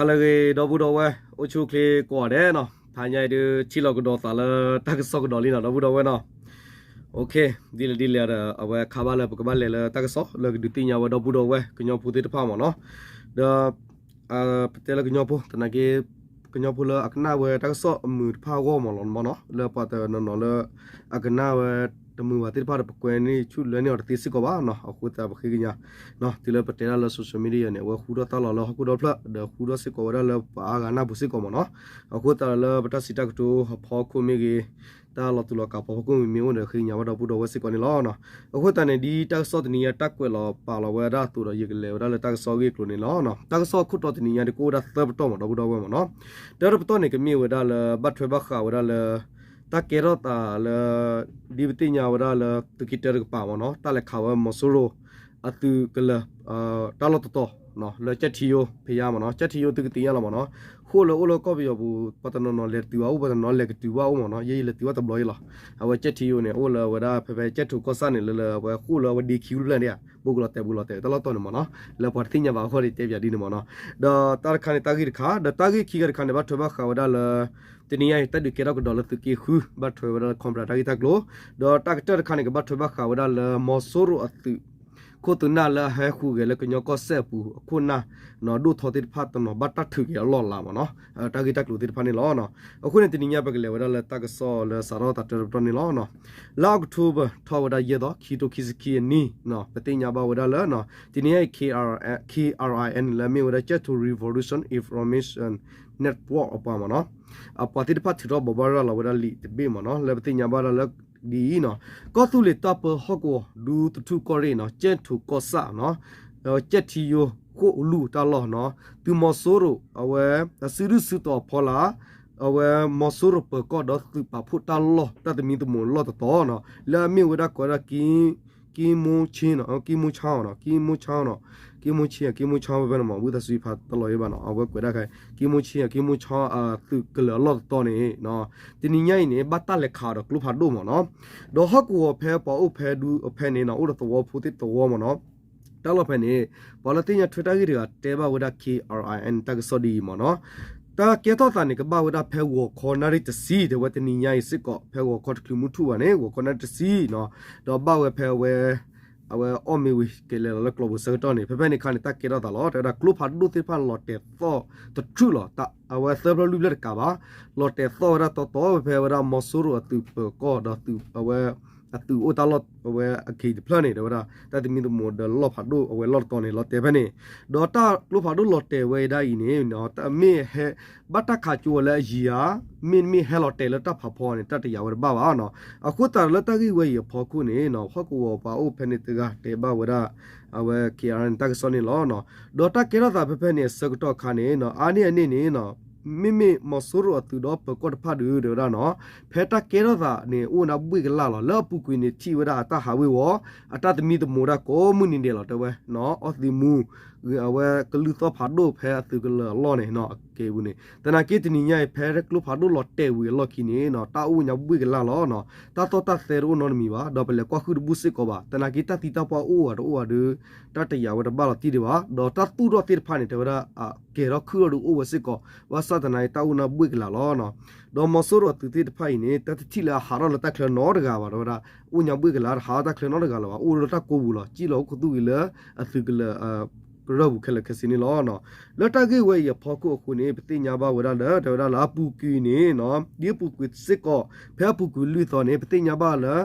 ဟါလၢအဂ့ၤ ဒီပုၢ်ဒီဝဲၢ် အိၣ်ဆူၣ်အိၣ်ချ့ကိးဂၤဒဲးနီၤ, တဟါညါအံၤဒုး ထံၣ်လီၤကဒီးသးလၢတၢ်ကစီၣ်ကဒီးလံနီၤ ဒီပုၢ်ဒီဝဲၢ်နီၤ. ဒ်လဲၣ်ဒ်လဲၣ်ဒီး အဝဲခါဘၣ်လၢပကဘၣ်လဲၤလၢတၢ်ကစီၣ်လၢကဒုးသ့ၣ်ညါဝဲဒီပုၢ်ဒီဝဲၢ်ကညီဖိသ့ၣ်တဖၣ်မ့ၢ်နီၤ. ဒီး ပတဲလၢကညီဖိ သနာ်က့ ကညီဖိလၢအကနၣ်ဝဲတၢ်ကစီၣ်အမုာ်တဖၣ်အဂီၢ်မ့ၢ်လီၤမ့ၢ်နီၤ, လၢပှၤတနီၤနီၤလၢ အကနၣ်ဝဲတမုာ်ဘၣ်သ့ၣ်တဖၣ်ဒီး ပကွဲးန့ၢ်ဆူၣ်လၢန့ၢ်အီၤတသ့စ့ၢ်ကီးဘၣ်နီၤ. အဃိသတးပဃ့ကညး တုၤလၢပတဲတၢ်လၢ social media န့ၣ် အဝဲဃူထီၣ်သါလီၤလၢဟီၣ်ခိၣ်ဒီဖျၢၣ် ဒီးဃူထီၣ်စ့ၢ်ကီးဝဲဒၣ်လၢပှၤအါဂၤနၢ်ပူၤစ့ၢ်ကီးမ့ၢ်နီၤ. အဃိသတးလၢပတၢ်စံးတၢ်ကတိၤအဖီခိၣ်မ့ၢ်ဂ့ၤ တၢ်လီၤတူာ်လီၤကာ်ဖီခိၣ်မ့ၢ်ဂ့ၤ အိၣ်ဒီးဃ့ကညးဘၣ်ဒီပုၢ်ဒီဝဲၢ်စ့ၢ်ကီးန့ၣ်လီၤ. အဃိသတးန့ၣ် ဒ်တၢ်ကစီၣ်တနံၤညါတၢ်ကွဲးလီၤပာ်လီၤဝဲဒၣ်အသိးဒီး ယကလဲၤဝဲဒၣ်လၢတၢ်ကစီၣ်အဂ့ၢ်အကျိၤန့ၣ်လီၤ. တၢ်ကစီၣ်ခိၣ်တီတနံၤညါဒုးကအိၣ်ဝဲဒၣ်သၢပတီၢ်မ့ၢ်ဒီပုၢ်ဒီဝဲၢ်မ့ၢ်နီၤ. တၢ်တပတီၢ်န့ၣ် ကမ့ၢ်ဝဲဒၣ်လၢဘၣ်ထွဲဘၣ်ဃးဝဲဒၣ်လၢ တၢ်ကဲထီၣ်သးလၢ ဒ်ပသ့ၣ်ညါဝဲဒၣ်လၢသုးက့တၢတကပၤမ့ၢ်နီၤ တၢ်လဲၤခးဝဲမီၤစိရိၤ အသုးကလၢၤ တၢ်လီၢ်တတီၤ လၢကၠဲၣ်ထံယိဖဲယါမ့ၢ်နီၤ. ကၠဲၣ်ထံယိသုကသ့ၣ်ညါလီၤမ့ၢ်နီၤ. ဃိၣ်လၢအိၣ်လၢကီၢ်ပယီၤပူၤ ပှၤတနီၤနီၤလဲၤတတုၤဘၣ်အိၣ် ပှၤတနီၤလဲၤကတုၤဘၣ်အိၣ်မ့ၢ်နီၤ. ယဲယလဲၤတုၤဘၣ်တဘျီအံၤလီၤ. အဝဲကၠဲၣ်ထံယိန့ၣ် အိၣ်လၢဝဲဒၣ်ဖဲဖဲကၠဲၣ်ထိးကီၢ်ဆၣ်န့ၣ် လၢလၢအဝဲဃိၣ်လၢအဝဲဒ့ခံဖျၢၣ်န့ၣ် ဘူးကလီၤတဲာ်ဘူးကလီၤတဲာ်တၢ်လီၢ်တတီၤန့ၣ်မ့ၢ်နီၤ. လၢပှၤတသ့ၣ်ညါဘၣ်အဂီၢ်ဒ်တဲပၠးဒ်န့ၣ်မ့ၢ်နီၤ. ဒီးတၢ်တခါန့ၣ် တၢ်ဂ့ၢ်တခါ ဒီးတၢ်ဂ့ၢ်ခံဂၤတခါန့ၣ် ဘၣ်ထွဲဘၣ်ဃးဝဲဒၣ်လၢ တနံၤညါအံၤ တၢ်ဒုးကဲထီၣ်ကဒီးလၢသုးက့ဃု ဘၣ်ထွဲဝဲဒၣ်လၢ Cobra တၢ်ဂ့ၢ်တၢ်ကျိၤ, ဒီးတၢ်ကတၢၢ်တခါန့ၣ် ကဘၣ်ထွဲဘၣ်ဃးဝဲဒၣ်လၢ မီၤစိရိၤအသုး ခိၣ်သုးနၢ်လၢအဟဲဟူးဂဲၤလၢကညီကီၢ်စဲၣ်အပူၤ အခိၣ်နၢ် ဒိၣ်ထီသ့ၣ်တဖၣ်တနီၤ ဘၣ်တၢ်ထုးက့ၤအလီၢ်အလၤမ့ၢ်နီၤ, တၢ်ဂ့ၢ်တၢ်ကျိၤသ့ၣ်တဖၣ်န့ၣ်လီၤ. အဃိန့ၣ် တနံၤညါပကလဲၤဝဲဒၣ်လၢတၢ်ကစီၣ်လၢစးထီၣ်သးတၢတပတီၢ်န့ၣ်လီၤ. လါအီးကထိဘၢၣ် ထီၣ်ဝဲဒၣ်ယဲၢ်သီ ခံကထိခံဆံခံအနံၣ် ပသ့ၣ်ညါဘၣ်ဝဲဒၣ်လၢ တနံၤညါအံၤ K R I N လၢအမ့ၢ်ဝဲဒၣ် ကၠဲၣ်ထိး Revolution Information Network အပှၤမ့ၢ်နီၤ, အပှၤသ့ၣ်တဖၣ်ထုးထီၣ်ဘိးဘၣ်ရၤလီၤဝဲဒၣ်လံာ်တဘ့ၣ်မ့ၢ်နီၤ, လၢပသ့ၣ်ညါဘၣ်ဒၣ်လၢဒ်အံၤနီၤ, ကီၢ်သူလ့ၤတၢ်ပၢဟီၣ်ကဝီၤ ဒူသထူၣ်ကီၢ်ရ့ၣ်နီၤ, ကၠဲၣ်ထိးကီၢ်ဆၣ်နီၤ, ကၠဲၣ်ထံယိဃိၣ်အလူၢ်တၢ်လီၢ်နီၤ, သုးမီၤစိရိၤ အဝဲ အစုဒုၣ်စုတီၤအဖီလာ် အဝဲမီၤစိရိၤပၢၤကီၢ်ဒီးသုးပာ်ဖှိၣ်တၢ်လီၢ် တၢ်သမံသမိးလီၢ်တတီၤနီၤ, လၢအမ့ၢ်ဝဲဒၣ်ကိးဝဲဒၣ် ကံမူဆ့နီၤ, ကံမူဆါနီၤ, ကံမူဆါနီၤ, ကံမူဆ့ ကံမူဆါ ဖဲဖဲန့ၣ်မ့ၢ် ဝံသးစူၤဖးတလီၤအံၤဘၣ်နီၤ, အဝဲကွဲးဒၣ်ခဲ ကံမူဆ့ ကံမူဆါ အသုးကလၢၤအလီၢ်တတီၤန့ၣ် တနံၤညါအံၤန့ၣ် ဘၣ်တၢ်လဲၤခးဒီးကျိဖးဒိၣ်မ့ၢ်နီၤ, ဒီးဟီၣ်ကဝီၤဖဲပှၤအိၣ်ဖဲဒူဖဲန့ၣ်နီၤ, အိၣ်ဒီးသဝီဖိသ့ၣ်သဝီမ့ၢ်နီၤ, တၢ်လီၢ်ဖဲန့ၣ် ပှၤလၢသ့ၣ်ညါထွဲတၢ်ဂ့ၢ်တဂၤတဲဘၣ်ဝဲဒၣ် K R I N တၢ်ကစီၣ်ဒ်အံၤမ့ၢ်နီၤ, တၢ်ကဲထီၣ်သးန့ၣ် ကဘၣ်ဝဲဒၣ်ဖဲဂီၤခီနၣ်ရံၣ်တဆံ တဲဝဲတနံၤညါအံၤစ့ၢ်ကီး ဖဲဂီၤခီတချုးမုၢ်ထူၣ်ဘၣ်န့ၣ် ဂီၤခီနၣ်ရံၣ်တဆံနီၤ, ဒီးဘၣ်ဝဲဖဲအဝဲ အဝဲအီၣ်မ့ၤဝံၤ ကလဲၤလီၤလၢကျိၤပူၤဆၢကတီၢ်န့ၣ် ဖဲဖဲန့ၣ်အခါန့ၣ် တၢ်ကဲထီၣ်သးလီၤ, တဲဝဲဒၣ်ကျိဖးဒိၣ်သ့ၣ်တဖၣ်လီၤတဲာ်သီၣ်တထူၣ်လီၤ, အဝဲသၢဖျၢၣ်လွံၢ်ဖျၢၣ်တကးဘၣ်, လီၤတဲာ်သီၣ်ဝဲဒၣ်တီတီဖဲဖဲဝဲဒၣ်မီၤစိရိၤအသုးပၢၤကီၢ်ဒီးသုးအဝဲ အသုးအိၣ်တၢ်လီၢ်အဝဲအက့ၤတဖျၢၣ်န့ၣ် တဲဝဲဒၣ် တၢ်သမံသမိးဒီးလီၢ်ဖးဒိၣ်အဝဲလီၢ်တတီၤန့ၣ် လီၤတဲာ်ဖဲန့ၣ်, ဒီးတၢ်ကျိဖးဒိၣ်လီၤတဲာ်ဝဲဒၣ်အံၤန့ၣ် မ့ၢ်ဟဲ ဘၣ်တၢ်ခးကၠိဝဲလၢအယံၤဧါ, မ့တမ့ၢ်ဟဲလီၤတဲာ်လၢတၢ်ဖးဖီန့ၣ် တၢ်တယာ်ဝဲတဘၣ်ဘၣ်နီၤ, အဃိသတးဒီးလၢတၢ်ဂ့ၢ်ဝဲအံၤအဖီခိၣ်န့ၣ် ဟီၣ်ကဝီၤပှၤအိၣ်ဖဲန့ၣ်တဂၤတဲဘၣ်ဝဲဒၣ် အဝဲ K R N တၢ်ကစီၣ်န့ၣ်လီၤ. ဒီးတၢ်ကဲထီၣ်သးဖဲဖဲန့ၣ်အဆၢကတီၢ်အခါန့ၣ် အါန့ၢ်အန့ၣ်န့ၣ် မ့မ့ၢ်မီၤစိရိၤအသုးဒီးပၢၤကီၢ်တဖၣ်ဒုး တဲဝဲဒၣ်နီၤ, ဖဲတၢ်ကဲထီၣ်သးန့ၣ် အိၣ်နၢ်ဘှ့ၣ်ကလာ်လီၤ, လၢအပူၤကွံာ်န့ၣ် ထံၣ်ဝဲဒၣ်အတၢ်ဟးဝ့ၤဝီၤ အတၢ်သမံသမိးဒၣ်ကိးမုၢ်နံၤဒဲးလီၤ တဲဝဲ, အီသံးမူ အဝဲကလုၢ်သီၣ်ဖးဒိၣ်ဖဲအသုးကလၢၤအလီၢ်န့ၣ် အကဲပူၤန့ၣ် သနာ်က့တနံၤညါအံၤ ဖဲကျိဖးဒိၣ်လီၤတဲာ်ဝံၤအလီၢ်ခံန့ၣ် တၢ်အိၣ်ညါဘှ့ၣ်ကလာ်လီၤ, တၢ်သီၣ်တၢ်သဲတအိၣ်နီတမံၤဘၣ်, ဒီးပလဲၤကွၢ်ဃုာ်တဘူၣ်စ့ၢ်ကီးဘၣ်, သနာ်က့တၢ်သံတၢ်ပှၢ်အိၣ်ဝဲတအိၣ်ဝဲဒီး တၢ်တယာ်ဝဲတဘၣ်လီၤတံၢ်ဒံးဘၣ်, ဒီးတၢ်သူၣ်ထီၣ်သ့ၣ်တဖၣ်န့ၣ် တဲဝဲဒၣ် ကဲၤထီၣ်ခုၣ်ထီၣ်ဒုးအိၣ်ဝဲစ့ၢ်ကီး, ဘၣ်ဆၣ်သနာ်က့တၢ်အိၣ်နၢ်ဘှ့ၣ်ကလာ်လီၤ. ဒီးမီၤစိရိၤအသုးသ့ၣ်တဖၣ်အံၤန့ၣ် တၢ်တထံၣ်လၢအဟးထီၣ်လၢတၢ်ချၢနီတဂၤဘၣ် တဲဝဲဒၣ်, အိၣ်ညါဘှ့ၣ်ကလာ်တဟးထီၣ်တၢ်ချၢနီတဂၤလၢၤဘၣ်, အိၣ်လၢတၢ်ကိးပူၤလီၤ, စံၣ်လီၤအိၣ်ခူသူၣ်ဝံၤလၢ အသုးကလၢၤ ကရၢၢ်ပူၤခဲလၢာ်ခဲဆ့န့ၣ်လီၤ. လၢတၢ်ဂ့ၢ်ဝဲအံၤအဖီခိၣ်အဃိန့ၣ် ပသ့ၣ်ညါဘၣ်ဝဲဒၣ်လၢ တဲဝဲဒၣ်လၢအပူၤကွံာ်န့ၣ် ဒ်အပူၤကွံာ်စ့ၢ်ကီး ဖဲအပူၤကွံာ်လွံၢ်သီန့ၣ် ပသ့ၣ်ညါဘၣ်လၢ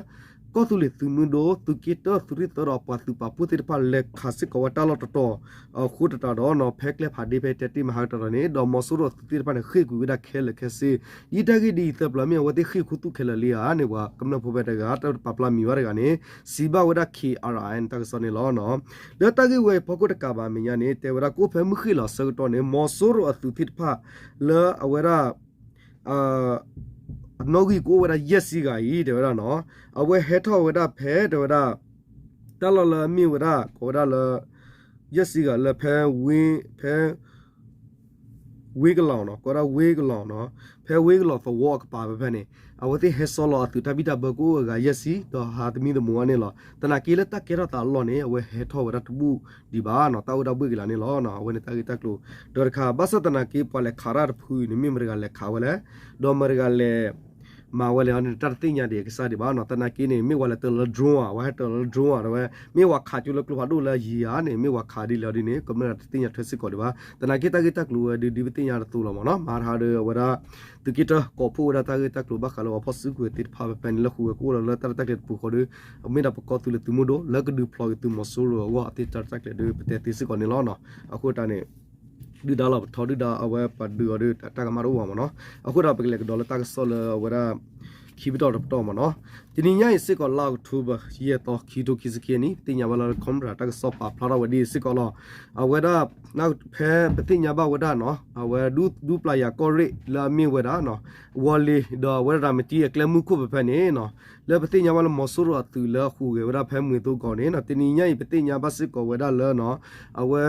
ကီၢ်သူလ့ၤသုးမုၢ်ဒိၣ် သုးက့တၢ သုးရ့ၣ်သၢဒီး ပှၤသုးပာ်ဖှိၣ်သ့ၣ်တဖၣ် လဲၤခးစ့ၢ်ကီးဝဲတၢ်လီၢ်တတီၤ အဃိသတးဒီး ဖဲကျဲဖးဒ့ဖဲတဲတ့ၢ်မဟါကတီၢ်န့ၣ် ဒီးမီၤစိရိၤအသုးသ့ၣ်တဖၣ်န့ၣ် ဃ့ၢ်ကွံာ်ဝဲဒၣ်ခဲလၢာ်ခဲဆ့, ဒ်တၢ်ဂ့ၢ်ဒ်အံၤသၢပျၢၤ မ့ၢ်အဝဲသ့ၣ်ဃ့ၢ်ခူသူၣ်ခဲလၢာ်လံဧါန့ၣ် ပှၤကမျၢၢ်ဖိဖဲတဂၤ တၢ်ပာ်ဖျါမံၤဝဲတဂၤန့ၣ် စံးဘၣ်ဝဲဒၣ် K R I N တၢ်ကစီၣ်န့ၣ်လီၤ. လၢတၢ်ဂ့ၢ်ဝဲအံၤဖီခိၣ်တကးဘၣ်အမဲာ်ညါန့ၣ် တဲဝဲဒၣ်ကအိၣ်ဖဲမုၢ်ဃ့ၢ်လီၤအဆၢကတီၢ်န့ၣ် မီၤစိရိၤအသုးသ့ၣ်တဖၣ် လၢအဝဲဒၣ် အနီၣ်ဂံၢ်ကအိၣ်ဝဲဒၣ်ယဲၢ်ဆံဂၤအံၤ တဲဝဲဒၣ်နီၤ, အဝဲဟဲထီၣ်ဝဲဒၣ်ဖဲ တဲဝဲဒၣ် တၢ်လီၢ်လၢအမ့ၢ်ဝဲဒၣ် ကိးဝဲဒၣ်လၢ ယဲၢ်ဆံဂၤလၢဖဲဝ့ၢ် ဖဲ ဝ့ကလီၤနီၤ, ကိးဝဲဒၣ်ဝ့ကလီၤနီၤ, ဖဲဝ့ကလီၤသဝီအကပၤဖဲဖဲန့ၣ် အဝဲသ့ၣ်ဟဲစိာ်လီၤအသုးတၢ်ဘံၣ်တၢ်ဘၢကအိၣ်အဂၤယဲၢ်ဆံ ဒီးဟးသမံသမိးဝဲန့ၣ်လီၤ. သနာ်က့လၢတၢ်ကဲထီၣ်သးအလီၢ်န့ၣ် အဝဲဟဲထီၣ်ဝဲဒၣ်တဘူၣ်ဒံးဘၣ်နီၤ, တၢ်အိၣ်ဒၣ်ဘှ့ၣ်ကလာ်န့ၣ်လီၤ. အဝဲန့ၣ်တၢ်ဂ့ၢ်တၢ်ကျိၤတၢတခါ, ဘၣ်ဆၣ်သနာ်က့ပှၤလဲၤခးတၢ်တဖုအံၤန့ၣ် မ့ၢ်မတၤတဂၤလဲၤခးဝဲလဲၣ်, ဒီးမတၤတဂၤလဲၤ မၤဝဲလဲၣ်န့ၣ် တၢ်တသ့ၣ်ညါဒံးအကစၢ်ဒံးဘၣ်နီၤ. သနာ်က့န့ၣ် မ့ၢ်ဝဲလဲၤတၢၤလၢ drone ဧါ, ဝဲဟဲတၢၤလၢ drone ဧါ, ဒီးဝဲ မ့ၢ်ဝဲခးကၠိလၢကျိဖးဒိၣ်လၢအယံၤဧါန့ၣ် မ့ၢ်ဝဲခးဒ်လဲၣ်ဒ်န့ၣ် ကမျၢၢ်တသ့ၣ်ညါထွဲစ့ၢ်ကီးဒံးဘၣ်. သနာ်က့တၢ်ဂ့ၢ်တၢ်ကျိၤဝဲဒုးဒ်ပသ့ၣ်ညါတသိးလီၤမ့ၢ်နီၤ. မၤတဟါဒီးအဝဲဒၣ် သုးက့တၢၢ်ကိးဖှိၣ်ဝဲဒၣ်တၢ်ဂ့ၢ်တၢ်ကျိၤဘၣ်ဃးလၢပှၤဖီၣ်စုကဝဲၤသ့ၣ်တဖၣ်ဖဲဖဲန့ၣ် လၢဟူးဂဲၤကအိၣ်လီၤလၢတၢ်ရဲၣ်တၢ်ကျဲၤတပူၤဃီဒီး မ့ၢ်ဒၣ်ပကီၢ်သူလ့ၤသုးမုၢ်ဒိၣ် လၢကဒုးဖျိးက့ၤသုးမီၤစိရိၤအဂီၢ်အသ့ၣ်တၢ်ရဲၣ်တၢ်ကျဲၤဒီး ပတဲသ့စ့ၢ်ကီးန့ၣ်လီၤ. အဃိတၢ်န့ၣ် ဒုၣ်ဒါလီၤပထီ ဒုၣ်ဒါအဝဲပှၤဒုးအီၤဒီးတၢ်ကမၣ်တအိၣ်ဘၣ်မ့ၢ်နီၤ. အဃိဒီးပကလဲၤကဒီးလၢတၢ်ကစီၣ်လၢအဝဲဒၣ် ခံပတီၢ်တပတီၢ်မ့ၢ်နီၤ. တနံၤညါအံၤစ့ၢ်ကီးလါအီးကထိဘၢၣ် ယဲၢ်သီ ခံကထိခံဆံခံနံၣ် ပသ့ၣ်ညါဘၣ်လၢ Cobra တၢ်ကစီၣ်ပာ်ဖျါထီၣ်ဝဲဒ်အံၤစ့ၢ်ကီးလီၤ. အဝဲဒၣ် ဖဲပသ့ၣ်ညါဘၣ်ဝဲဒၣ်နီၤ အဝဲဒူပျၢ်ယၤကီၢ်ရ့ၣ်လၢအမ့ၢ်ဝဲဒၣ် ဝီၤလ့ၤ ဒီးအဝဲဒၣ်ရၤမတံအကျဲမုၢ်ခိၣ်ဖဲဖဲန့ၣ်နီၤ လၢပသ့ၣ်ညါဘၣ်လၢမီၤစိရိၤအသုးလၢအဟူးဂဲၤဝဲဒၣ်ဖဲမုၢ်သိကီၢ်န့ၣ်နီၤ တနံၤညါအံၤပသ့ၣ်ညါဘၣ်စ့ၢ်ကီးဝဲဒၣ်လၢနီၤ အဝဲ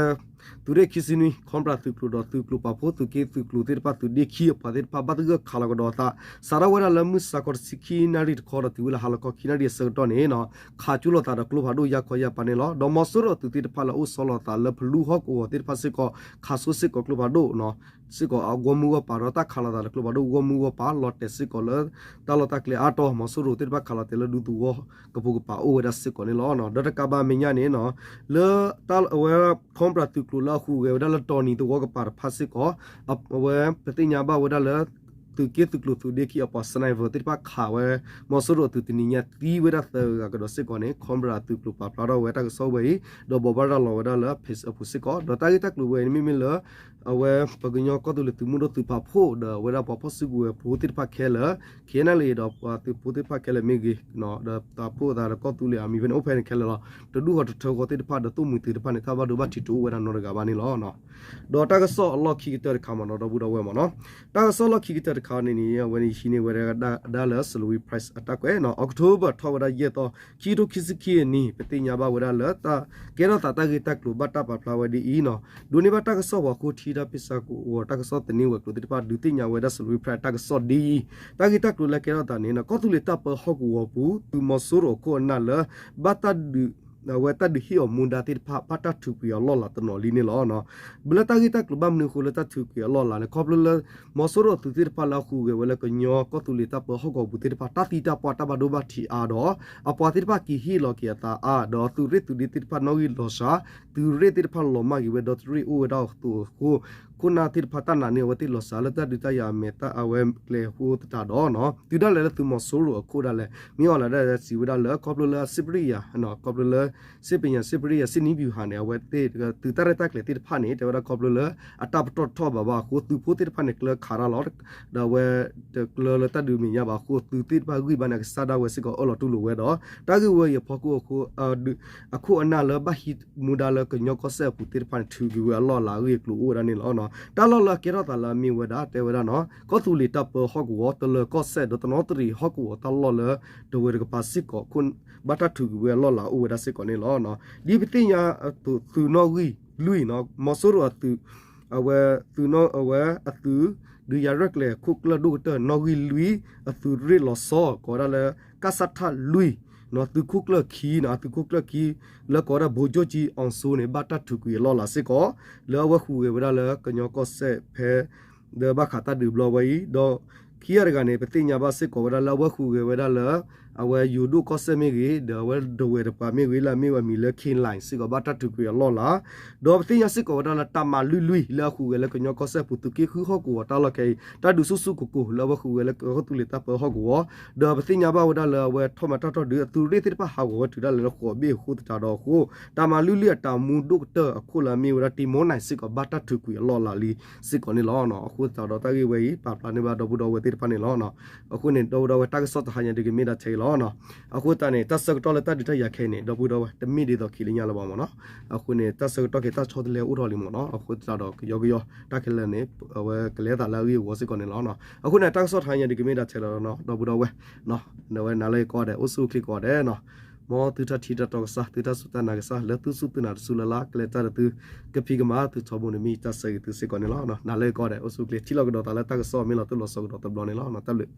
သုးရ့ၣ်ခံဆံနွံ Cobra သုးကျိၤဒီးသုးကျိၤပာ်ဖှိၣ်သုးက့သုးကျိၤသ့ၣ်တဖၣ်သုးဒ့ခံအပှၤသ့ၣ်တဖၣ် ဘၣ်သဂၢၢ်ခးလီၤကဒီးအသး စးထီၣ်ဝဲဒၣ်လၢမုၢ်ဆါခီတဆံခံနၣ်ရံၣ်တခီဒီးတုၤဝဲလၢဟါလီၤခီခံနၣ်ရံၣ်အဆၢကတီၢ်န့ၣ်နီၤ ခးကၠိလိာ်သးဒီးကျိဖးဒိၣ်ယါခီယါပၤန့ၣ်လီၤ. ဒီးမီၤစိရိၤအသုးသ့ၣ်တဖၣ်လၢအအိၣ်ဆီလီၤအသးလၢဖလူဟီၣ်ကဝီၤသ့ၣ်တဖၣ်စ့ၢ်ကီး ခးဆိစ့ၢ်ကီးကျိဖးဒိၣ် စ့ၢ်ကီးအဂီၢ်မုၢ်ဂီၢ်ပၤဒီးတၢ်ခးလီၤသးလၢကျိဖးဒိၣ်ဂီၢ်မုၢ်ဂီၢ်ပၤ လီၤတဲာ်စ့ၢ်ကီးလၢ တၢ်လီၢ်တၢ်ကျဲအါတီၤ မီၤစိရိၤသ့ၣ်တဖၣ်ခးလီၤတဲာ်လၢဒူသဝီကပိာ်ကပၤအိၣ်ဝဲဒၣ်စ့ၢ်ကီးန့ၣ်လီၤ. ဒီးတကးဘၣ်အမဲာ်ညါန့ၣ်နီၤ လၢတၢ်အဝဲ Cobra သုးကျိၤလၢအဟူးဂဲၤဝဲဒၣ်လၢတီနံၤသဝီကပၤတဖၣ်စ့ၢ်ကီး အဝဲပသ့ၣ်ညါဘၣ်ဝဲဒၣ်လၢ သုးက့သုးကျိၤသုးဒ့ခံအပှၤ sniper သ့ၣ်တဖၣ်ခးဝဲ မီၤစိရိၤအသုးတနံၤညါသံဝဲဒၣ်သၢဂၤကဒီးစ့ၢ်ကီးန့ၣ် Cobra သုးကျိၤပာ်ဖျါထီၣ်ဝဲတၢ်ကစီၣ်ဝဲအံၤ ဒီးဘိးဘၣ်ရၤလီၤဝဲဒၣ်လၢ page အပူၤစ့ၢ်ကီး ဒီးတၢ်ဂ့ၢ်တၢ်ကျိၤဝဲအံၤန့ၣ်မ့မ့ၢ်လၢ အဝဲပကညီကီၢ်သူလ့ၤသုးမုၢ်ဒိၣ်သုးပာ်ဖှိၣ်ဒီးအဝဲဒၣ်ပှၤဖီၣ်စုကဝဲၤဖိသ့ၣ်တဖၣ်ခဲလၢာ် ခဲနၣ်လၢဒီးပှၤသုးဖိသ့ၣ်တဖၣ်ခဲလၢာ်မ့ၢ်ဂ့ၤ ဒီးပာ်ဖှိၣ်သးဒီးကီၢ်သူလ့ၤအမံၤဖဲန့ၣ်အိၣ်ဖဲန့ၣ်ခဲလၢာ်လီၤ. တဒူၣ်ဃီတထၢဃီသ့ၣ်တဖၣ်ဒီးသိၣ်မှံၤသုးတဖၣ်န့ၣ် တၢ်ဘၣ်ဒိဘၣ်ထံးတအိၣ်ဝဲဒၣ်နီတဂၤဘၣ်န့ၣ်လီၤ. ဒီးတၢ်ကစီၣ်အလီၢ်ခံကတၢၢ်တခါမ့ၢ်နီၤ ဒီပုၢ်ဒီဝဲၢ်မ့ၢ်နီၤ တၢ်ကစီၣ်လီၢ်ခံကတၢၢ်တခါန့ၣ်န့ၣ် အဝဲန့ၣ်ယဟံးန့ၢ်ဝဲဒၣ်လၢ Salween Press အတၢ်ကွဲးနီၤ October ထီၣ်ဝဲဒၣ်ယဲၢ်သီ ခံကထိခံဆံခံအနံၤ ပသ့ၣ်ညါဘၣ်ဝဲဒၣ်လၢတၢ်ကဲထီၣ်သးတၢ်ဂ့ၢ်တၢ်ကျိၤဘၣ်တၢ်ပာ်ဖျါဝဲဒ်အံၤနီၤ ဒိးန့ၢ်ဘၣ်တၢ်ကစီၣ်ပှၤဃိထံတၢ်ဖ့ၣ်ဆါကဝီၤတၢ်ကစီၣ်သန့ဝဲၤကျိၤသ့ၣ်တဖၣ် ဒုးသ့ၣ်ညါဝဲဒၣ် Salween Press တၢ်ကစီၣ်ဒ်အံၤ တၢ်ဂ့ၢ်တၢ်ကျိၤလၢကဲထီၣ်သးန့ၣ်နီၤ ကီၢ်သူလ့ၤတၢ်ပၢဟီၣ်ကဝီၤပူၤ သုးမီၤစိရိၤအခိၣ်အနၢ်လၢ ဘၣ်တၢ်ဒုး အဝဲတၢ်ဒုးဟ့ၣ်အီၤမူဒါသ့ၣ်တဖၣ် ဘၣ်တၢ်ထုးကွံာ်အလီၢ်လၤတနီၤလံန့ၣ်လီၤ. ဘၣ်လၢတၢ်ဂ့ၢ်တၢ်ကျိၤဘၣ်မနုၤအဃိလၢတၢ်ထုးကွံာ်အလီၢ်လၤန့ၣ် ခီဖျိလၢ မီၤစိရိၤအသုးသ့ၣ်တဖၣ်လၢအဟူးဂဲၤဝဲလၢကညီကီၢ်သူလ့ၤတၢ်ပၢဟီၣ်ကဝီၤပူၤသ့ၣ်တဖၣ် တၢ်သံတၢ်ပှၢ်တၢ်ဘၣ်ဒိဘၣ်ထံးအါဒီး အပှၤသ့ၣ်တဖၣ်က့ၤဟ့ၣ်လီၤက့ၤအသးအါ ဒီးသုးရ့ၣ်သုးဒ့သ့ၣ်တဖၣ်နီၣ်ဂံၢ်လီၤစှၤ သုးရ့ၣ်သ့ၣ်တဖၣ်လီၤမၢ်က့ၤဝဲဒီသရ့ၣ်အိၣ်ဝဲဒၣ်အသိးအဃိ ခိၣ်နၢ်သ့ၣ်တဖၣ်တၢ်နာ်န့ၢ်အဝဲသ့ၣ်လီၤစှၤလၢတၢ်ဒုးတၢ်ယၤအမဲာ်တၢ်အဝဲကျဲအဃိသတးဒီး တုၤဒၣ်လဲာ်လၢသုးမီၤစိရိၤအခိၣ်ဒၣ်လဲာ် မ့ၢ်အီၤလၢဒၣ်စံးဝဲဒၣ်လၢ ခီဖျိလၢစ့ပရံယၤ ခီဖျိလၢ စ့ပညၤစ့ပရံယၤ စစ်နည်းဗျူဟာန့ၣ် အဝဲသ့ၣ်သုးတၢ်ရဲၣ်တၢ်ကျဲၤသ့ၣ်တဖၣ်န့ၣ် တဲဝဲဒၣ်ခီဖျိလၢ အတၢ်ပတီၢ်ထီၣ်ဘၣ်ဘၣ်အဃိ သုးဖိသ့ၣ်တဖၣ်န့ၣ် ကျၢခးတၢ်လီၤ ဒီးအဝဲတကျၢလၢတၢ်ဒုးမဲာ်ညါဘၣ်အဃိ သုးသ့ၣ်တဖၣ်ဂံၢ်ဘါန့ၣ် အကစၢ်ဒၣ်ဝဲစ့ၢ်ကီးအၢၣ်လီၤတူၢ်လိာ်ဝဲဒီး တၢ်ဂ့ၢ်ဝဲအံၤအဖီခိၣ်အဃိ အခိၣ်အနၢ်လၢဘၣ်ဟံးမူဒါလၢကညီကီၢ်စဲၣ်အပူၤသ့ၣ်တဖၣ်န့ၣ် ထုးကွံာ်ဝဲအလီၢ်လၤအဂ့ၢ်အကျိၤအိၣ်ဝဲဒၣ်န့ၣ်လီၤ. တၢ်လီၢ်လၢအကဲထီၣ်သးလၢအမ့ၢ်ဝဲဒၣ် တဲဝဲဒၣ်နီၤ ကီၢ်သူလ့ၤတၢ်ပၢဟီၣ်ကဝီၤ တလၢၤကီၢ်စဲၣ် ဒီးတနီသရံၣ်ဟီၣ်ကဝီၤတၢ်လီၢ်လၢ တဝဲတကပၤစ့ၢ်ကီး ဘၣ်တၢ်ထုးကွံာ်ဝဲအလီၢ်လၤအိၣ်ဝဲဒၣ်စ့ၢ်ကီးန့ၣ်လီၤ. ဒ်ပသ့ၣ်ညါသုးနီၣ်ဂံၢ်လွံၢ်နီၤ မီၤစိရိၤအသုး အဝဲသုးနီၣ်အဝဲအသုး ဒုးယၤရဲၣ်ကျဲၤခိၣ်ကျၢၢ်ဒိၣ်ကတၢၢ်နီၣ်ဂံၢ်လွံၢ် အသုးရ့ၣ်လီၤဆီ ကိးဝဲဒၣ်လၢ ကစထလွံၢ် သုးခိၣ်ကျၢၢ်ခံနီၤ အသုးခိၣ်ကျၢၢ်ခံ လၢကိးဝဲဒၣ် ဗိုလ်ချုပ်ကြီးအောင်စိုးန့ၣ် ဘၣ်တၢ်ထုးကွံာ်အလီၢ်လၤစ့ၢ်ကီး လၢအဝဲဟူးဂဲၤဝဲဒၣ်လၢကညီကီၢ်စဲၣ်ဖဲ ဒီးဘၣ်ဃးတၢ်ဒုးဘျီဝဲအံၤ ဒီးခံဂၤတဂၤန့ၣ် ပသ့ၣ်ညါဘၣ်စ့ၢ်ကီးဝဲဒၣ်လၢအဝဲဟူးဂဲၤဝဲဒၣ်လၢ အဝဲယိၤဒိၣ်ကီၢ်စဲၣ်မ့ၢ်ဂ့ၤ ဒီးအဝဲဒဝဲၢ်တပၤမ့ၢ်ဂ့ၤ လၢအမ့ၢ်ဝဲမံၤလၢ K nine စ့ၢ်ကီး ဘၣ်တၢ်ထုးကွံာ်အလီၢ်လၤ ဒီးပသ့ၣ်ညါစ့ၢ်ကီးဝဲဒၣ်လၢတၢ်မၤလွံၢ်လွံၢ် လၢအဟူးဂဲၤလၢကညီကီၢ်စဲၣ်ပူၤသုးက့ဃုဟီၣ်ကဝီၤတၢ်လီၢ်ခဲအံၤ တၢ်ဒုးဆူၣ်ဆူၣ်ကိၢ်ကိၢ် လၢအဝဲဟူးဂဲၤလၢကီၢ်သူလ့ၤတၢ်ပၢဟီၣ်ကဝီၤ ဒီးပသ့ၣ်ညါဘၣ်ဝဲဒၣ်လၢအဝဲထီၣ်မၤတၢ်ထီၣ်ဒုး အသုးရ့ၣ်သ့ၣ်တဖၣ်ဟးဂီၤဝဲတုၤဒၣ်လဲာ်လၢဃိးဘ့ၣ်အဃိသတးဒီးအဃိ တၢ်မၤလွံၢ်လွံၢ်အတၢ်မူဒိၣ်ကတၢၢ်အခိၣ်လၢအမ့ၢ်ဝဲဒၣ် Timor nine စ့ၢ်ကီး ဘၣ်တၢ်ထုးကွံာ်အလီၢ်လၤလံစ့ၢ်ကီးန့ၣ်လီၤ. အဃိသတးဒီးတၢ်ဂ့ၢ်ဝဲအံၤ ပာ်ဖျါန့ၢ်ဘၣ်ဒီပုၢ်ဒီဝဲၢ်သ့ၣ်တဖၣ်န့ၣ်လီၤ. အဃိန့ၣ် ဒီပုၢ်ဒီဝဲၢ် တၢ်ကစီၣ်တဟါညါဒ်ကမ့ၢ်ဒၣ်ထဲအံၤလီၤ. အဃိသတးန့ၣ် တၢ်ဆၢကတီၢ်လၢတၢ်ဒုးတၢ်ယၤခဲအံၤန့ၣ် ဒီပုၢ်ဒီဝဲၢ် တမ့ၢ်ဒ်သိးခံလၢညါလၢၤဘၣ်မ့ၢ်နီၤ. အဃိန့ၣ် တၢ်ဆၢကတီၢ်ခဲအံၤ တၢ်ဆီတလဲအိၣ်ထီၣ်လံမ့ၢ်နီၤ. အဃိသတးဒီးကယီကယီ တၢ်ခဲလၢာ်န့ၣ် အဝဲကလဲၤသးလၢအဂ့ၢ်အဝီစ့ၢ်ကီးန့ၣ်လီၤ. အဃိန့ၣ် တၢ်ကစီၣ်တဟါညါဒ်ကမ့ၢ်ဒၣ်ထဲလီၤနီၤ ဒီပုၢ်ဒီဝဲၢ် နဝဲနၤလၢယကိးဂၤဒဲး အိၣ်ဆူၣ်အိၣ်ချ့ကိးဂၤဒဲးနီၤ. မ်သုတၢ်ထံၣ်တၢ်တီကစၢ် သုတၢ်စူၢ်တၢ်နာ်ကစၢ် လၢသုစူၢ်သုနာ်တစူၢ်လၢ်လၢ် ကလဲၤတၢ်ဒီးသု ကဖံးကမၤသုထီဘိန့ၣ် မ့ၢ်ယတၢ်ဆၢဂ့ၤသုစ့ၢ်ကီးန့ၣ်လီၤ. နၤလၢကီးဒဲး အိၣ်ဆူၣ်အိၣ်ချ့ ထံၣ်လိာ်ကဒီးသးလၢတၢ်ကစီၣ်မ့ၢ်လီၤတိၢ်လီၤဆီကဒီးတဘျီန့ၣ်လီၤ. တၢ်ဘျုး